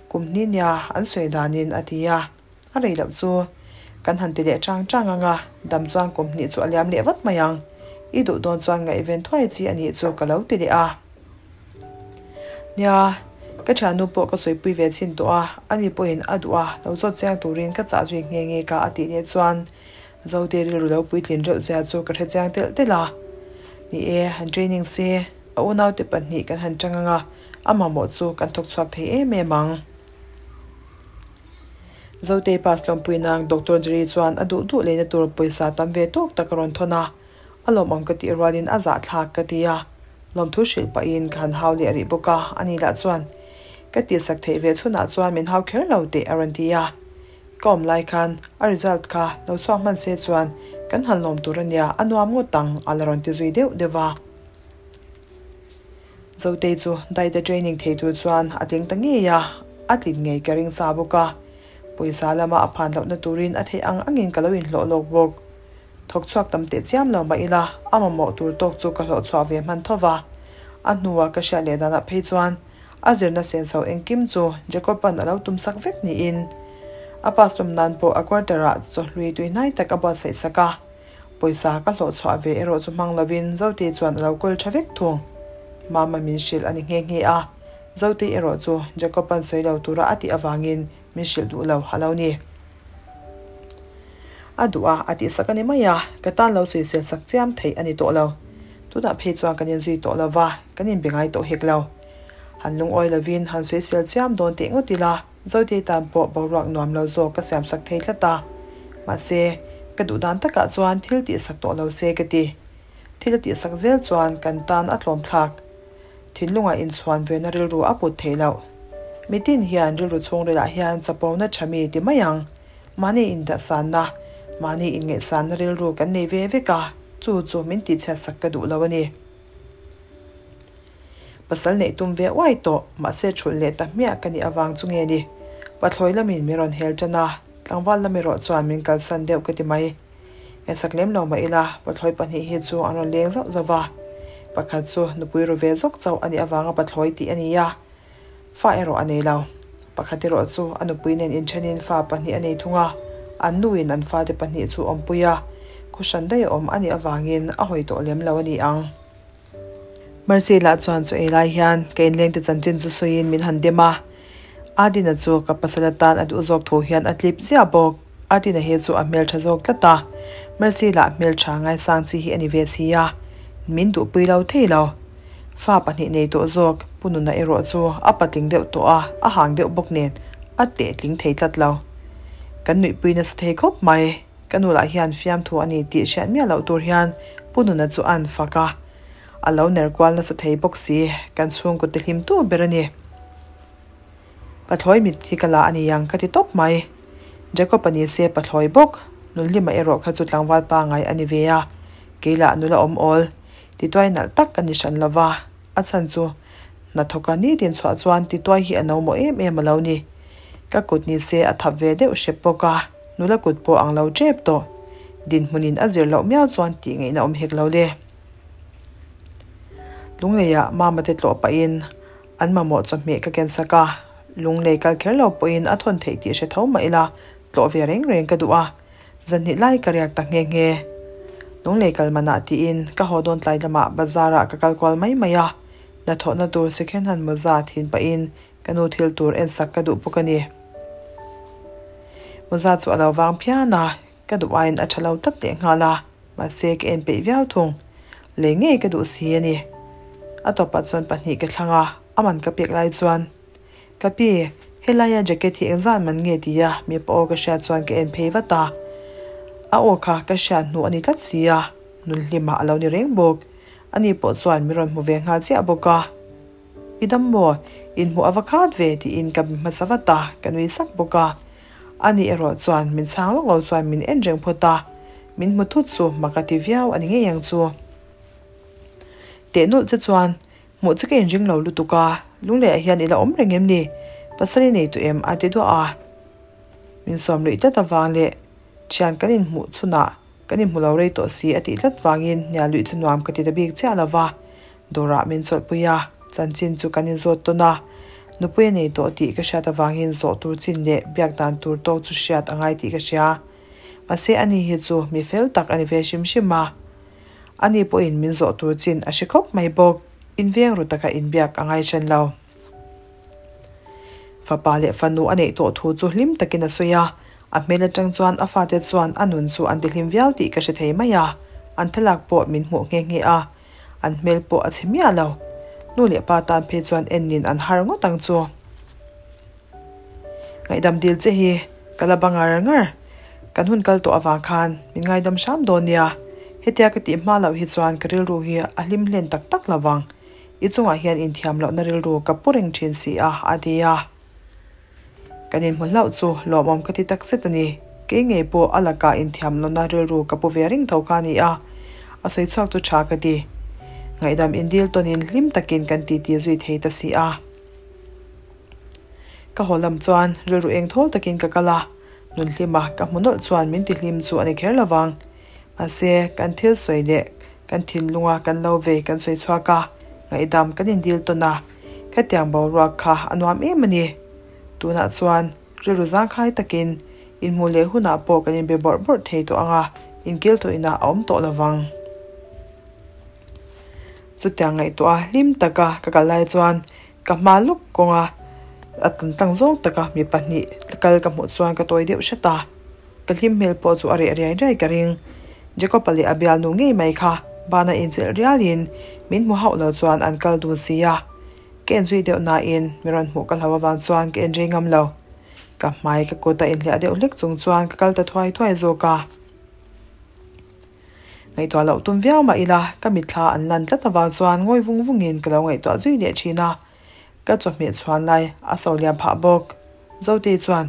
Speaker 1: kum hnih nia an sawi danin a ti a, a rei loh chu kan han ti leh chang chang ang a, dam chuan kum hnih chu a liam leh vat mai ang, i duh dawn chuan ngaihven thuai chi a nih chu ka lo ti leh a. Nia, ka thiannu pawh ka sawipui ve chhin tawh a, ani pawhin a duh a, lo zawt chiang turin ka chah zui nghe nghe ka a tih leh chuan Zote rilru lo puitlin reuh zia chu ka hre chiang telh telh a. Ni e, han training se, a unaute pahnih kan han chang ang a, a mamawh chu kan thawk chhuak thei em em ang. Zotei pass lawmpui nang Doctor Jerry chuan a duh duh leina tur pawisa tam ve tawk tak a rawn thawn a, A lawmawm ka tih rualin a zahthlak ka ti a, lawmthu hrilh pahin ka han hau leh rih bawk a, ani lah chuan ka tihsak theih ve chhunah chuan min hau kher lo teh a rawn ti a. Ka awm lai khan a result kha lo chhuak hman se chuan kan han lawm tur a nia, a nuam ngawt ang a la rawn ti zui deuh deuh a. Zotei chu diet a training thei tur chuan a tling ta ngei a, a tlin ngei ka ring sa bawk a, pawisa lama a phan lohna turin a theih ang angin ka lo inhlawh lawk bawk. Thawk chhuak tam teh chiam lo mah ila, a mamawh tur tawk chu ka hlawh chhuah ve hman tho va. A hnua ka hriat leh danah phei chuan a zirna senso engkim chu Jacob-a'n a lo tum sak vek niin a pass tum nan pawh a quarter-ah chawhlui tuihnai tak a buatsaih sak a. Pawisa ka hlawh chhuah ve erawh chu hmang lovin Zotei chuan a lo kawl tha vek thung. Mama min hrilh a ni nghe nghe a, Zotei erawh chu Jacob-a'n sawi lo tura a tih avangin min hrilh duh lo a lo ni. A duh a, a tihsak a ni mai a, ka tan lo sawisel sak chiam theih a ni tawh lo. Tunah phei chuan kan inzui tawh lo va, kan inbe ngai tawh hek lo. Han lungawi lovin han sawisel chiam dawn teh ngawt ila, Zotei tan pawh boruak nuam lo zawk ka siamsak thei tlat a. Mahse, ka duh dan takah chuan thil tihsak tawh lo se ka ti. Thil a tihsak zel chuan kan tan a tlawmthlak. Thinlungah inchhuan vena rilru a put theih loh. Mitin hian rilru chhungrilah hian chapona tha mi ti mai ang. Mahni indahsanna, mahni inngaihsanna rilru kan nei ve vek a, chu chu min tihchhiatsak ka duh lo a ni. Pasal neih tum ve uai tawh, mahse thulh leh ta hmiah ka nih avang chu nge ni? Pathlawi lamin min rawn hel tan a, tlangval lam erawh chuan min kalsan deuh ka ti mai. Ngaihsak lem lo mah ila, pathlawi pahnih hi chu an rawn leng zauh zauh va. Pakhat chu nupui ru ve zawk chauh a nih avanga pathlawi tih a ni a, fa erawh a nei lo. Pakhat erawh chu a nupui nen inthenin fa pahnih a nei thung a, an nuin an fate pahnih chu awmpui a, khuhhran daih a awm a nih avangin a hawi tawh lem lo a ni ang. Mercy lah chuan chaw ei lai hian ka inlengte chanchin chu sawiin min han dem a, Adina chu ka pasal atan a duh zawk thu hian a tlip ziah bawk. Adina hi chu a hmeltha zawk tlat a, Mercy lah hmeltha ngaisang chi hi a ni ve si a, min duhpui lo thei lo. Fa pahnih nei tawh zawk, Pu Nuna erawh chu a patling deuh tawh a, a hang deuh bawk nen a teh tling thei tlat lo. Kan nuihpui nasa thei khawp mai. Ka nu lah hian fiamthu a ni tih hriat miah loh tur hian Pu Nuna chu a an fak a, a lo ner kual nasa thei bawk si, kan chhungkaw te hlim tu ber a ni. Pathlawi mit hi ka la a ni ang ka ti tawp mai. Jacob a ni se pathlawi bawk, Nunhlima erawh kha chu tlangval pangai a ni ve a, kei lah nula awm awl, tituai nalh tak ka ni hran lo va, a chhan chu hnathawka nitin chhuah chuan tituai hi a no mawh em em a lo ni. Ka kut ni se a thap ve deuh hrep bawk a, nula kut pawh ang lo tep tawh. Dinhmunin a zir loh miau chuan tih ngaihna awm hek lo le. Lungleiah mama te tlawh pahin an mamawh chawhmeh ka ken sak a, lunglei kal kher lo pawhin a thawn theih tih hre tho mah ila tlawh ve reng reng ka duh a, zanhnih lai ka riak ta nghe nghe. Lunglei kal manah tiin ka haw dawn tlai lamah bazar ah ka kal kual mai mai a, hnathawhna tur second hand mawza thin pahin Ka nu thil tur en sak ka duh bawk a ni. Mawza chu a lo vang phian a, ka duh aiin a tha lo tlat leh nghal a, mahse ka en peih viau thung. Lei ngei ka duh si a ni. A tawpah chuan pahnih ka thlang a, a man ka pek lai chuan, Ka pi, helaia jacket hi engzat man nge tia mipa aw ka hriat chuan ka en phei vat a. A aw kha ka hriat hnu a ni tlat si a, nunhlimah a lo ni reng bawk. Ani pawh chuan min rawn hmu ve nghal chiah bawk a. I dam maw? Inhmuh a va khat ve tiin ka bi hmasa vat a, ka nui sak bawk a. Ani erawh chuan min chhang lawk lo chuan min en reng phawt a, min hmu thut chu mak a ti viau a ni ngei ang chu. Teh nawlh che chuan hmuh che ka inring lo lutuk a, Lungleiah hian i la awm reng em ni? Pasal i nei tawh em? a ti duah a. Min sawm luih tlat avang leh thian kan inhmuh chhunah kan inhmu lo rei tawh si a tih tlat vangin hnial luih chu nuam ka ti ta bik chiah lo va. Dawrah min chawlhpui a, chanchin chu kan inzawt tawn a. Nupui a nei tawh tih ka hriat avangin zawh tur chin leh biak dan tur tawk chu hriat a ngai tih ka hria. Mahse ani hi chu mi fel tak a ni ve hrim hrim a. Ani pawhin min zawh tur chin a hre khawp mai bawk. Inveng ru taka inbiak a ngai hran lo. Fapa leh fanu a neih tawh thu chu hlim takin a sawi a, a hmel atang chuan a fate chuan a nun chu an tihlim viau tih ka hre thei mai a, an thlalak pawh min hmuh nghe nghe a. An hmel pawh a chhe miah lo. Nu leh pa tan phei chuan ennin an har ngawt ang chu. Ngaihdam dil che hi ka la ba ngar ngar. Kan hun kal tawh avang khan min ngaidam hram dawn nia. Hetia ka tih hma loh hi chuan ka rilru hi a hlim hlen tak tak lo vang. I chungah hian inthiam lohna rilru ka pu reng thin si a, a ti a. Kan inhmu hlauh chu lawmawm ka ti tak zet a ni. Kei ngei pawh a lakah inthiam lohna rilru ka pu ve reng tho kha a ni a, a sawi chhuak chu tha ka ti. Ngaihdam indil tawnin hlim takin kan titi zui thei ta si a. Ka haw lam chuan rilru eng thawl takin ka kal a, nunhlima ka hmu nawlh chuan min tihlim chu a ni kher lo vang. Mahse, kan thil sawi leh kan thinlunga kan lo vei kan sawi chhuak a, ngaihdam kan indil tawn a, khatiang boruak kha a nuam em a ni. Tunah chuan rilru zangkhai takin inhmuh leh hunah pawh kan inbe bawrh bawrh thei tawh ang a, inkil tawhina a awm tawh lo vang. Chutiang ngaihtuah a hlim taka ka kal lai chuan ka hma lawk kawnga a tan tlang zawng taka mi pahnih kal ka hmuh chuan ka tawi deuh hret a. Ka hlim hmel pawh chu a reh riai riai ka ring. Jacob-a leh a bialnu ngei mai kha bana inchilh rialin min hmu hauh lo chuan an kal dun si a. Ka en zui deuh nain mi rawn hmuh ka hlau avang chuan ka en rei ngam lo. Ka hmai ka kut a inhliah deuh hlek chung chuan ka kal ta thuai thuai zawk a. Ngaihtuah loh tum viau mah ila ka mitthla an lan tlat avang chuan ngawi vung vungin ka lo ngaihtuah zui leh thin a. Ka chawhmeh chhuan lai a so liam phah bawk. Zotei chuan.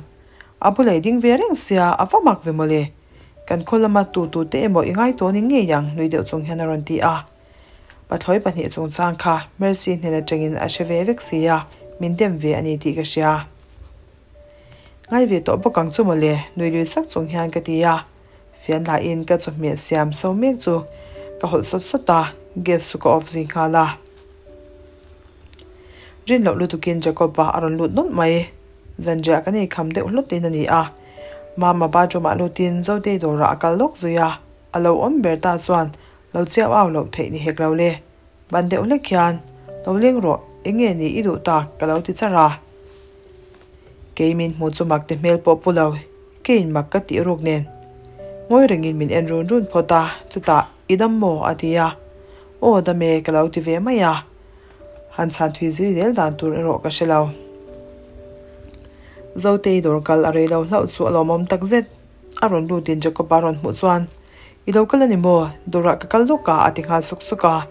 Speaker 1: A bula i ding ve reng sia, a va mak ve mawle. Kan khaw lama tu tu te emaw i ngai tawh ni ngei ang nui deuh chung hian a rawn ti a. Pathlawi pahnih chungchang kha Mercy hnen atangin a hre ve vek si a, min dem ve a ni tih ka hria. Ngai ve tawh bawk ang chu mawle, nui lui sak chung hian ka ti a. Fian lahin ka chawhmeh siam so mek chu ka hawlh sawt sawt a, gas chu ka off zui nghal a. Rin loh lutukin Jacob-a a rawn lut nawlh mai. Zanriah kan ei kham deuh hlawtin a ni a. Mama bathroom-ah lutin Zotei dawrah a kal lawk zui a, a lo awm ber ta chuan lo chiau au loh theih ni hek lo le. Ban deuh hlek hian, Lo leng rawh, eng nge ni i duh tak? ka lo ti char a. Kei min hmu chu mak ti hmel pawh pu lo, keiin mak ka tih ruk nen. Ngawi rengin min en run run phawt a, chutah, I dam maw? a ti a. Aw dam e, ka lo ti ve mai a. Han chhan thui zui zel dan tur erawh ka hre lo. Zotei dawr kal a rei lo hlauh chu a lawmawm tak zet. A rawn lutin Jacob-a rawn hmuh chuan, I lo kal a ni maw? Dawrah ka kal lawk a, a ti nghal suk suk a.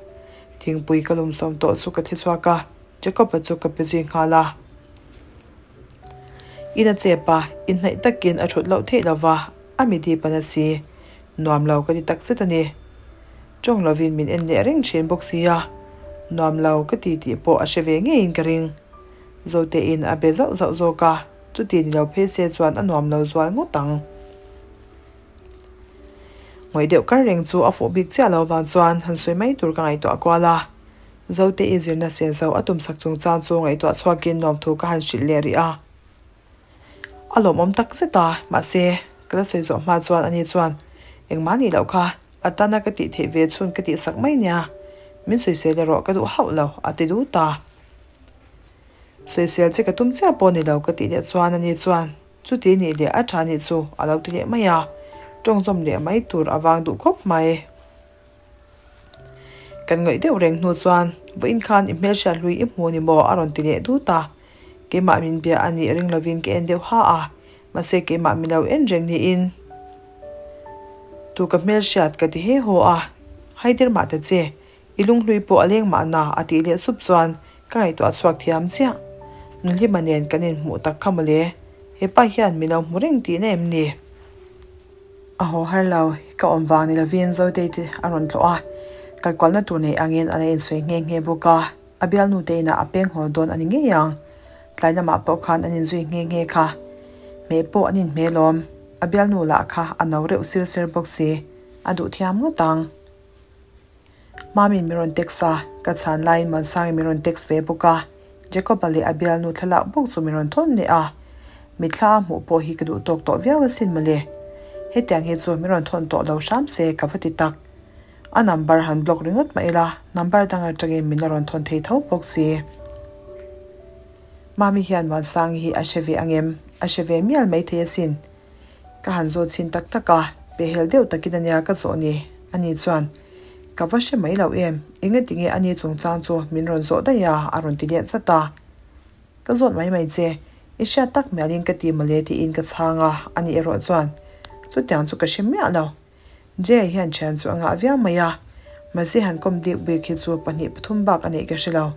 Speaker 1: Thingpui ka lum sawm tawh chu ka thi chhuak a, Jacob-a chu ka pe zui nghal a. In a chep a, inhnaih takin a thut loh theih lo va, a mi dip a na si. Nuam lo ka ti tak zet a ni. Tawng lovin min en leh reng thin bawk si a, nuam lo ka ti tih pawh a hre ve ngeiin ka ring. Zotein a be zauh zauh zawk a, chuti ni lo phei se chuan a nuam lo zual ngawt ang. Ngawih deuh kar reng chu a fuh bik chiah lo vang chuan han sawi mai tur ka ngaihtuah kual a. Zotei zirna senso a tumsak chungchang chu ngaihtuah chhuakin nuamthu ka han hrilh leh rih a. A lawmawm tak zet a, mahse, ka la sawi zawh hma chuan ani chuan, Engmah nih loh kha, a tana ka tih theih ve chhun ka tih sak mai nia, min sawisel erawh ka duh hauh lo, a ti dut a. Sawisel che ka tum chiah pawh ni lo ka tih leh chuan ani chuan, Chuti nih leh a tha nih chu, a lo ti leh mai a, tawngzawm leh mai tur a vang duh khawp mai. Kan ngaih deuh reng hnu chuan, Vawiin khan i hmelhriat hlui i hmu ni maw? a rawn ti leh dut a. Keimah min bia a nih ring lovin ka en deuh ha a, mahse keimah min lo en reng niin tu ka hmelhriat ka ti he haw a, Haider mah ta che, i lunghlui pawh a leng mahna a tih leh sup chuan ka ngaihtuah chhuak thiam chiah. Nuhlima nen kan inhmuh tak kha mawle, hepa hian min lo hmu reng tihna em ni? A haw har lo, ka awm vang ni lovin Zotei te a rawn tlawh a, kalkualna tur nei angin a la insawi nghe nghe bawk a, a bialnu te inah a peng haw dawn a ni ngei ang. Tlai lamah pawh khan an inzui nghe nghe kha. Hmeh pawh an inhmeh lawm, a bialnu lah kha a no reuh sir ser bawk si, a duh thiam ngawt ang. Mami'n min rawn text a, ka chhan laiin Muansangi'n min rawn text ve bawk a, Jacob-a leh a bialnu thlalak bawk chu min rawn thawn leh a, mitthla a hmuh pawh hi ka duh tawk tawh viau asin mawle. Hetiang hi chu min rawn thawn tawh lo hram se ka va ti tak. A number han block ringawt mah ila, number dang atangin min la rawn thawn thei tho bawk si. Mami hian Muansangi hi a hre ve angem? A hre ve mial maithei asin. Ka han zawt chhin tak tak a, pehhel deuh takin ania ka zawh ni. Ani chuan, Ka va hre mai lo em, engati nge ani chungchang chu min rawn zawh daih a? a rawn ti let zat a. Ka zawt mai mai che, i hriat tak mialin ka ti mawle tiin ka chhang a, ani erawh chuan, Chutiang chu ka hre miah lo. Jay hian thian chu a ngah viau mai a, mahse han kawm dik bik hi chu pahnih pathum bak a neih ka hre lo.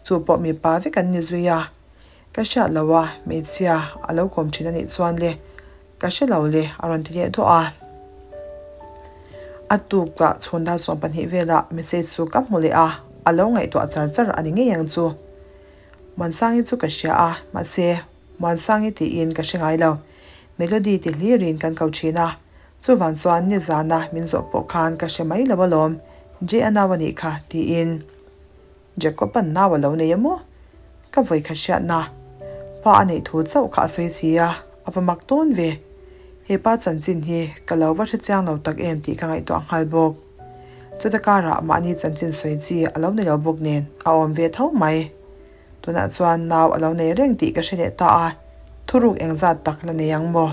Speaker 1: Chu pawh mipa vek an ni zui a. Ka hriat lo a, hmeichhia a lo kawm thin a nih chuan le, ka hre lo le a rawn ti leh duah a. A tukah chhun dar 12 velah message chu ka hmu leh a, a lo ngaihtuah char char a ni ngei ang chu. Muansangi chu ka hria a, mahse Muansangi tiin ka hre ngai lo. Melody ti hlirin kan ko thin a, chuvan chuan nizana min zawh pawh khan ka hre mai lo alawm, J-a nau a nih kha tiin. Jacob-a'n nau a lo nei a maw? Ka vawi kha hriatna. Pa a neih thu chauh kha a sawi si a, a va mak dawn ve. He pa chanchin hi ka lo va hre chiang lo tak em tih ka ngaihtuah nghal bawk. Chuta karah mahni chanchin sawi chi a lo ni lo bawk nen a awm ve tho mai. Tunah chuan nau a lo nei reng tih ka hre leh ta a, thuruk engzat tak la nei ang maw?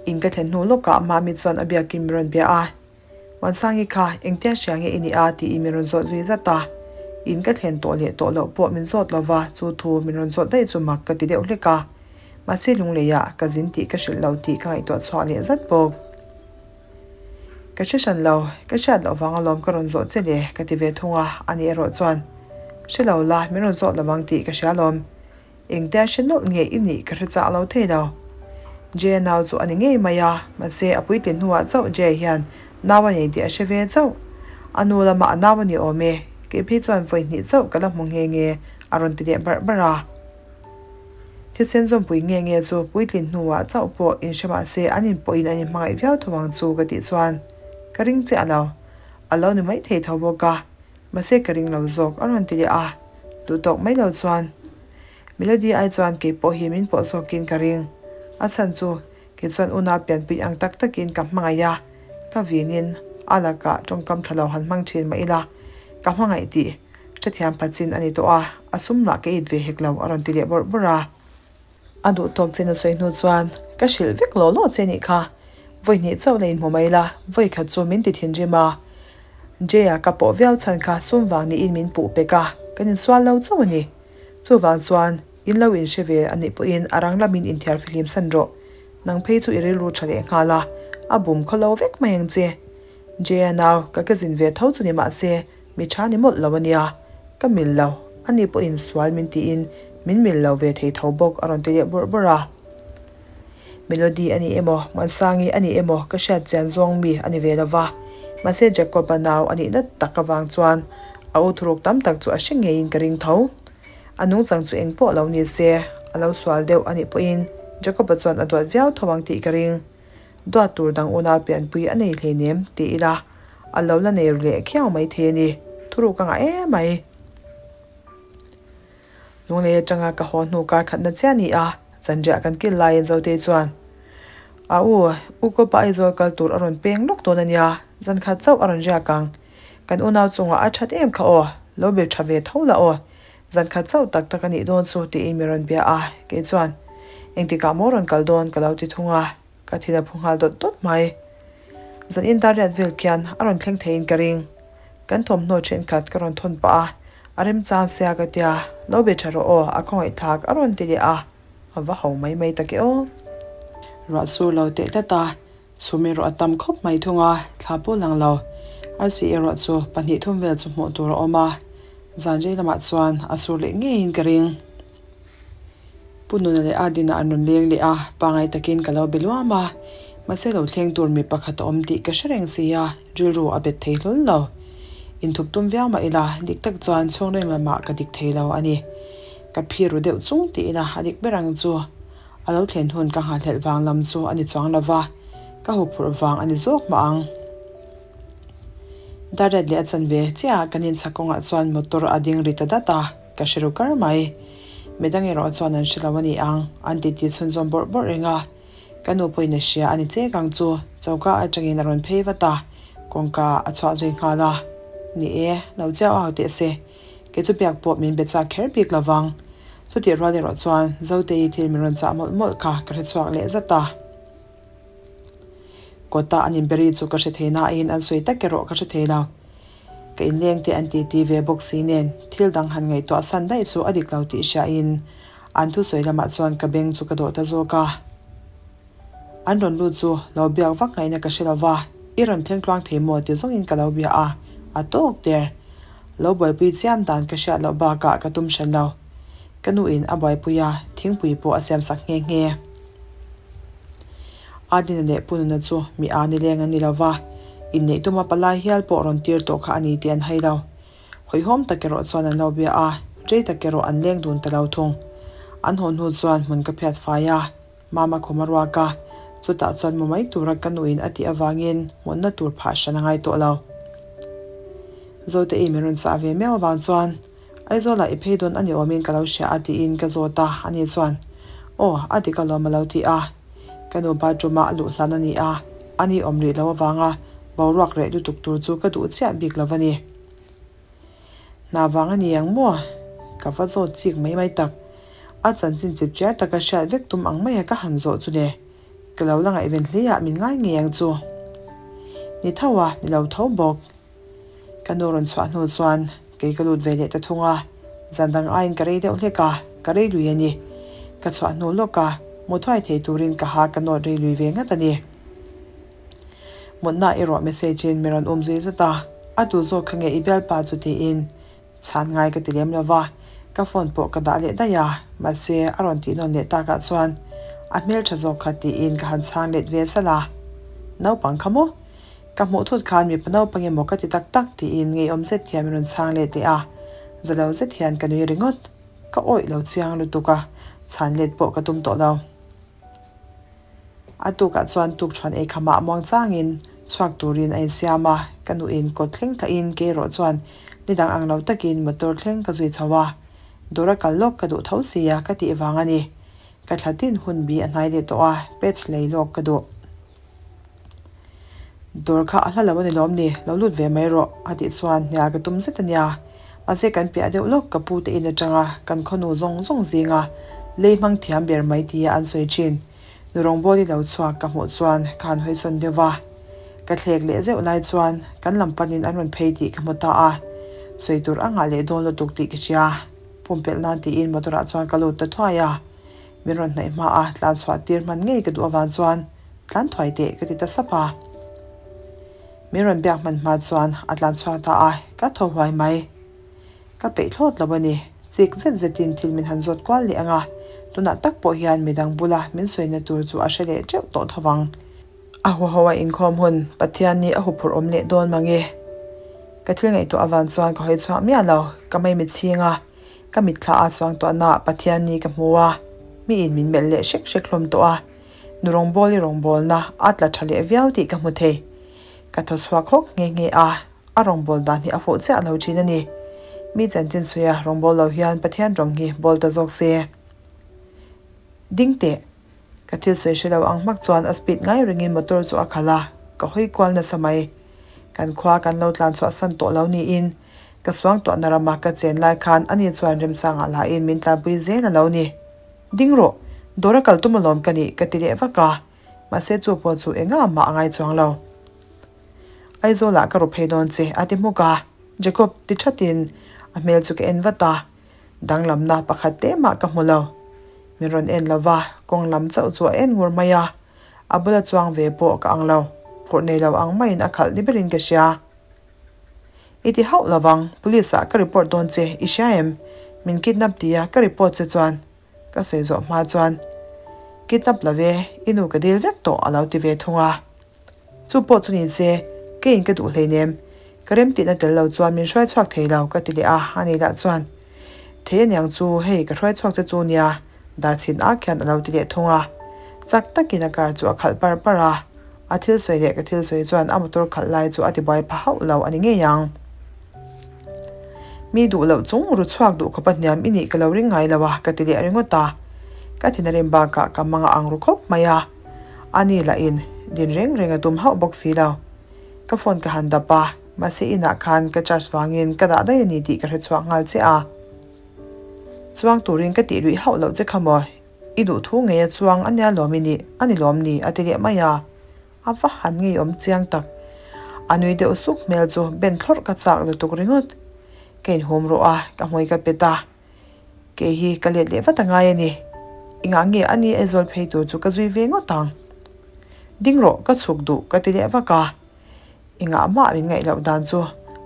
Speaker 1: In ka thlen hnu lawkah Mami chuan a biakin min rawn bia a. Muansangi kha engtia hria nge i nih a tiin min rawn zawt zui zat a. In ka thlen tawh leh tawh loh pawh min zawt lo va, chu thu min rawn zawt daih chu mak ka ti deuh hlek a. Mahse lungleiah ka zin tih ka hrilh lo tih ka ngaihtuah chhuah leh zat bawk. Ka hre hran lo, ka hriat loh vang alawm ka rawn zawh che le ka ti ve thung a, ani erawh chuan, Hre lo la, min rawn zawt lo vang tih ka hria alawm. Engtia hre nawlh nge i nih ka hre chak lo thei lo. Jay-a nau chu a ni ngei mai a, mahse a puitlin hnuah chauh Jay-a hian nau a nei tih a hre ve chauh. A nu lamah a nau a ni awm e, kei phei chuan vawi hnih chauh ka la hmu nghe nghe, a rawn ti leh barh barh a. Thisen zawmpui nge nge chu puitlin hnuah chauh pawh inhre mah se an inpawhin an inhmangaih viau tho ang chu ka tih chuan ka ring chiah lo. A lo ni mai thei tho bawk a, mahse ka ring lo zawk a rawn ti leh a, duh tawk mai lo chuan Melody ai chuan kei pawh hi min pawh zawkin ka ring. A chhan chu kei chuan una pianpui ang tak takin ka hmangaih a, ka vinin a lakah tawngkam tha lo han hmang thin mah ila ka hmangaih tih Hrethiam pachin a ni tawh a, a sum lah ka it ve hek lo a rawn ti leh bawrh bawrh a. A duh tawk chin a sawi hnu chuan, Ka hrilh vek law law che nih kha, vawi hnih chauh la inhmu mai la, vawi khat chu min ti thinrim a. Jay-a ka pawh viau chhan kha sum vang niin min puh pek a, kan insual lo chauh a ni. Chuvang chuan, in lo inhre ve a nih pawhin a rang lamin inthiar fihlim san rawh. Nang phei chu i rilru tha leh nghal a, a bum khaw lo vek mai ang che. Jay-a nau, ka ka zin ve tho chu ni mahse, Mi tha ni mawlh lo a nia, ka mil lo, ani pawhin sual min tiin min mil lo ve thei tho bawk a rawn ti leh bawrh bawrh a. Melody a ni emaw, Muansangi a ni emaw ka hriat chian zawng mi a ni ve lo va, mahse Jacob-a nau a nih nat tak avang chuan a u thuruk tam tak chu a hre ngeiin ka ring tho. A nungchang chu eng pawh lo ni se, a lo sual deuh a nih pawhin Jacob-a chuan a duat viau tho ang tih ka ring. Duat tur dang unau pianpui a nei hleinem ti ila a lo la nei ru leh khiau mai thei a ni, thuruk a ngah em mai. Lunglei atanga ka haw hnu kar khatna chiah a ni a, zanriah kan kil laiin Zotei chuan, A u, U Kawpa Aizawl kal tur a rawn peng lawk dawn a nia, zan khat chauh a rawn riak ang. Kan unau chungah a that em kha aw, lo be tha ve tho la aw, Zan khat chauh tak tak a nih dawn chu tiin mi rawn bia a, kei chuan engtikah maw rawn kal dawn ka lo ti thung a, ka thin a phu nghal dawt dawt mai. Zan in dar riat vel khian a rawn thleng theiin ka ring. Kan thawmhnaw thenkhat ka rawn thawn pah a, a remchang sia ka tia, lo be tha rawh aw, a khawngaihthlak a rawn ti leh a, a va ho mai mai tak e aw. Ruah sur lo teh tlat a, Chhum erawh a tam khawp mai thung a, thla pawh lang lo. Arsi erawh chu pahnih thum vel chu hmuh tur a awm a, zan rei lamah chuan a sur leh ngeiin ka ring. Pu Nuna leh Adina an rawn leng leh a, pangai takin ka lo be luam a, mahse lo thleng tur mi pakhat a awm tih ka hre reng si a, rilru a bet thei hlawl lo. Inthup tum viau mah ila, dik tak chuan chhungreng lamah ka dik thei lo a ni. Ka phir ru deuh chung tiin a, a dik ber ang chu. A lo thlen hun ka nghahhlelh vang lam chu a ni chuang lo va, ka huphurh vang a ni zawk mah ang. Darret leh a chanve chiah kan inchhak kawngah chuan motor a ding ri ta dat a, ka hre ru kar mai. Midang erawh chuan an hre lo a ni ang, an titi chhunzawm bawrh bawrh reng a. Ka nu pawhin a hria a ni chek ang chu, choka atangin a rawn phei vat a, kawngka a chhuah zui nghal a. Ni e, lo chiau au teh se. Kei chu biak pawh min be chak kher bik lo vang. Chutih rual erawh chuan Zotei thil min rawn chah mawlh mawlh kha ka hre chhuak leh zat a. Kawta an inberi chu ka hre thei nain an sawi tak erawh ka hre thei lo. Ka inleng te an titi ve bawk si nen thil dang han ngaihtuah san daih chu a dik lo tih hriain an thusawi lamah chuan ka beng chu ka dawh ta zawk a. An rawn lut chu lo biak vak ngaihna ka hre lo va, i rawn thleng tluang thei maw ti zawngin ka lo bia a, a tawk der. Lo buaipui chiam dan ka hriat loh bakah ka tum hran lo. Ka nuin a buaipui a, thingpui pawh a siam sak nghe nghe. Adina leh Pu Nuna chu mi a nileng an ni lo va, inneih tuma palai hial pawh rawn tir tawh kha a ni tih an hai lo. Hawihhawm tak erawh chuan an lo bia a, rei tak erawh an leng dun ta lo thung. An haw hnu chuan hmun ka phiat fai a. Mama khum a ruak a, chutah chuan mu mai tura ka nuin a tih avangin mutna tur phah hran a ngai tawh lo. Zote-i min rawn chah ve miau avang chuan, Aizawlah i phei dawn a ni awmin ka lo hria a tiin ka zawt a, ani chuan, Aw, a dik alawm a lo ti a. Ka nu bathroom-ah a luh hlan a ni a, ani awm rih lo avanga boruak reh lutuk tur chu ka duh chiah bik lo a ni. Hna vang a ni ang maw? Ka va zawt chik mai mai tak. A chanchin chip chiar taka hriat vek tum ang maia ka han zawh chu le. Ka lo la ngaihven hle ah min ngai ngei ang chu. Ni tho a, ni lo tho bawk. Ka nu rawn chhuah hnu chuan kei ka lut ve leh ta thung a, zan dang aiin ka rei deuh hlek a, ka rei lui a ni. Ka chhuah hnu lawk a, mu thuai thei turin ka ha ka nawt rei lui ve ngat a ni. Mutna erawh message in mi rawn um zui zat a, a duh zawk kha nge i bialpa chu tiin chhan ngai ka ti lem lo va, Ka phone pawh ka dah leh daih a, mahse a rawn tih nawn leh takah chuan a hmeltha zawk kha tiin ka han chhang let ve salh a. Naupang kha maw? Ka hmuh thut khan mipa naupang emaw ka ti tak tak tiin ngeiawm zet hian min rawn chhang let leh a, za lo zet hian ka nui ringawt. Ka awih lo chiang lutuk a, chhan let pawh ka tum tawh lo. A tukah chuan tukṭhuan ei khamah muang changin chhuak turin a insiam a, ka nuin kawt thleng thlahin kei erawh chuan ni dang ang lo takin motor thleng ka zui chho a, dawr a kal lawk ka duh tho sia ka tih vang a ni. Ka thla tin hun bi a hnai leh tawh a, pets lei lawk ka duh. Dawr kha a hla lo a ni lawm ni, lo lut ve mai rawh a tih chuan hnial ka tum zet a nia. Mahse kan piah deuh lawk ka pu te in atanga kan khawnu zawng zawng zinga lei hmang thiam ber mai tia an sawi thin. Nu rawngbawli lo chhuak ka hmuh chuan ka han hawisawn deuh va. Ka thlek leh zeuh lai chuan kan lam panin an rawn phei tih ka hmu ta a, sawi tur a ngah leh dawn lutuk tih ka hria. Pumpelh nan tiin motor ah chuan ka lut ta thuai a. Min rawn hnaih hma a, tlan chhuah tir hman ngei ka duh avang chuan tlan thuai teh ka ti ta sap a. Min rawn biak hman hma chuan a tlan chhuak ta a, ka thaw huai mai. Ka peih thlawt lo a ni. Chik zet zetin thil min han zawt kual leh ang a, tunah tak pawh hian midang bula min sawina tur chu a hre leh teuh tawh tho vang. A huaho a inkhawm hun Pathian nih a huphurh awm leh dawn mange. Ka thil ngaihtuah avang chuan ka hawi chhuak miah lo, ka mei chhing a, Ka mitthla a chuang tawhna Pathian ni ka hmu a, miin min melh leh hrek hrek hlawm tawh a, nu rawngbawli rawngbawlna a tla tha leh viau tih ka hmu thei. Ka thaw chhuak hawk nghe nghe a, a rawngbâwl dan hi a fuh chiah lo thin a ni. Mi chanchin suia rawngbâwl lo hian Pathian rawng hi bawl ta zawk se. Ding teh! Ka thil sawi hre lo ang hmak chuan a speed ngai ringin motor chu a khalh a, ka hawi kual nasa mai. Kan khua kan lo tlan chhuah san tawh lo niin, ka suangtuahna rama ka chen lai khan ani chuan remchangah lahin min tlanpui zel a lo ni. Ding rawh, dawr a kal tum alawm ka nih ka ti leh vak a, mahse chu pawh chu engah mah a ngai chuang lo. Aizawlah ka ru phei dawn che a ti hmuk a, Jacob ti thatin a hmel chu ka en vat a. Danglamna pakhat te mah ka hmu lo. Min rawn en lo va, kawng lam chauh chu a en ngur mai a. A bula chuang ve pawh ka ang lo. Phurh nei lo ang maiin a khalh ni berin ka hria. I ti hauh lo vang, police ah ka report dawn che, i hria em? Min kidnap ti a, ka report che chuan. Ka sawi zawh hma chuan, Kidnap lo ve, i nu ka dil vek tawh a lo ti ve thung a. Chu pawh chu ni se, keiin ka duh hleinem. Ka remtihna tel lo chuan min hruai chhuak thei lo, ka ti leh a, a ni lah chuan, Thei aniang chu, hei ka hruai chhuak che chu nia, darchhin ak hian a lo ti leh thung a. Chak takin a car chu a khalh par par a, a thil sawi leh ka thil sawi chuan a motor khalh lai chu a tibuai pha hauh lo a ni ngei ang. Mi duh loh chung ru chhuak duh khawpa hniam i nih ka lo ring ngai lo a, ka ti leh ringawt a. Ka thin a rim bakah ka mang a ang ru khawp mai a. A ni lahin din reng reng a tum hauh bawk si lo. Ka phone ka han dap a, mahse inah khan ka charge vangin ka dah daih a ni tih ka hre chhuak nghal che a. Chuang turin ka tih luih hauh loh che kha maw? I duh thu ngei a chuang a nia lawm i nih, a ni lawm ni? a ti leh mai a. A va han ngeiawm chiang tak. A nui deuh suk hmel chu ben thlawrh ka chak lutuk ringawt. Ka inhum ruh a, ka hmui ka pet a. Kei hi ka let leh vat a ngai a ni. Engah nge a ni Aizawl phei tur chu ka zui ve ngawt ang? Ding rawh, ka chhuk duh ka ti leh vak a. Engah mah min ngaih loh dan chu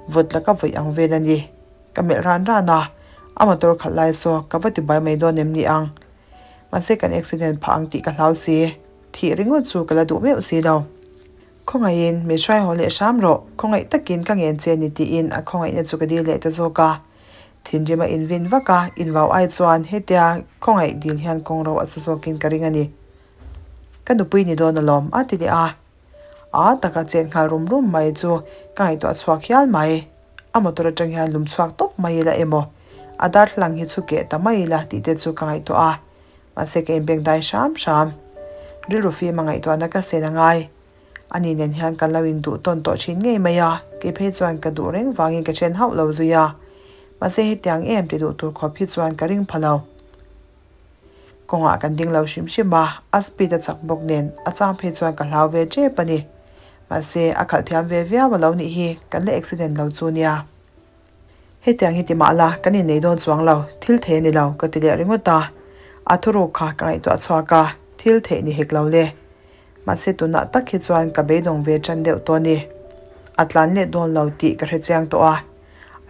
Speaker 1: vawt la ka vawih ang vel a ni. Ka melh ran ran a, a motor khalh lai saw ka va tibuai mai dawn em ni ang? Mahse kan accident phah ang tih ka hlau si. Thih ringawt chu ka la duh meuh si lo. Khawngaihin min hruai haw leh hram rawh, khawngaih takin ka ngen che ni tiin a khawngaihna chu ka dil leh ta zawk a. Thinrim a invin vak a, invau ai chuan hetia khawngaih dil hian kawng ro a chu zawkin ka ring a ni. Ka nupui ni dawn alawm a ti leh a. A taka chet nghal rum rum mai chu ka ngaihtuah chhuak hial mai. A motor atang hian lum chhuak tawp mai ila emaw, a darthlalang hi chhu keh ta mai ila tih te chu ka ngaihtuah a. Mahse ka inbeng dai hram hram. Rilru fim a ngaihtuahna ka sen a ngai. Ani nen hian kan lo induh tawn tawh thin ngei mai a, kei phei chuan ka duh reng vangin ka then hauh lo zui a. Mahse hetiang em ti duh tur khawp hi chuan ka ring pha lo. Kawngah kan ding lo hrim hrim a, a speed a chak bawk nen a chang phei chuan ka hlau ve tep a ni. Mahse a khalh thiam ve viau a lo nih hi, kan la accident lo chu nia. Hetiang hi ti mah la, kan innei dawn chuang lo, thil thei a ni lo, ka ti leh ringawt a. A thuruk kha ka ngaihtuah chhuak a, thil theih ni hek lo le. Mahse tunah tak hi chuan ka beidawng ve tan deuh tawh a ni. A tlan leh dawn lo tih ka hre chiang tawh a.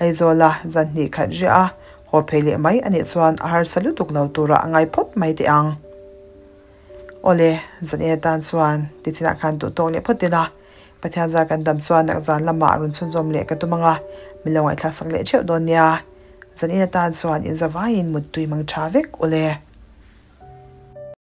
Speaker 1: Aizawla zan hnih khat riah a, Haw phei leh mai a nih chuan a harsa lutuk lo turah a ngai phawt mai teh ang. Awle, zan en atan chuan tichinah khan duh tawk leh phawt ila, Pathian zar kan dam chuan nak zan lamah rawn chhunzawm leh ka tum ang a, min lo ngaihthlak sak leh theuh dawn nia. Zan en atan chuan inzavaiin muttui mang tha vek awle.